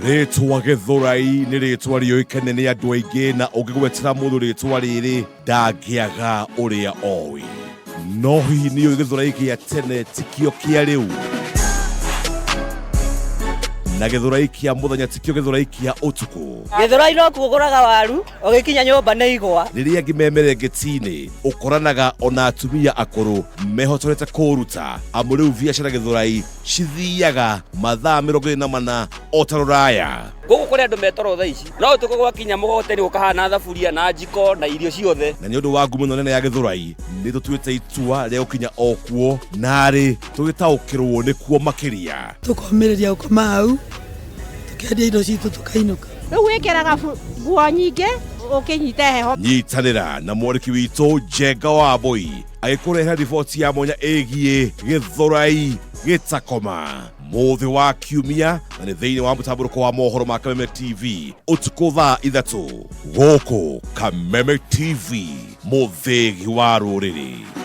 Rĩtwa Gĩthũrai nĩ rĩtwa rĩũĩkaine nĩ andũ aingĩ na ũngĩgwetera mũndũ rĩtwa rĩrĩ ndangĩaga ũrĩa oĩ. No hihi nĩ ũĩ Gĩthũrai gĩa tene tikĩo kĩa rĩu? Na Gĩthũrai kĩa mũthenya tikĩo Gĩthũrai kĩa ũtukũ? Gĩthũrai no kuo ũgũraga waru ũgĩkinya nyũmba nĩ igwa. Rĩrĩa angĩ me mĩrengeti-inĩ ũkoranaga ona atumia akũrũ mehotorete kũũruta amu rĩu biacara Gĩthũrai cithiaga mathaa 24 o ta rũraya. Gũkũ kũrĩ andũ me toro thaa ici, no ũtukũ gwakinya mũgogoteni gũkahana thaburia na njiko na irio ciothe. Na nĩ ũndũ wa ngumo ĩno nene ya Gĩthũrai, nĩ tũtuĩte itua rĩa gũkinya o kuo narĩ tũgĩtaũkĩrwo nĩkuo makĩria. Tũkomĩrĩria gũkoma hau, tũkendia indo citũ tũkainũka. Rĩu wĩkĩraga nguo nyingĩ ũkĩnyite heho. Nyitanĩra na mwandĩki witũ Njenga wa Mbũi agĩkũrehera riboti ya mwanya ĩgiĩ Gĩthũrai gĩtakoma mũthĩ wa kiumia na nĩ thĩinĩ wa mũtambũrũko wa mohoro ma Kameme TV ũtukũ thaa 3 gũkũ Kameme TV mũthĩgi wa rũrĩrĩ.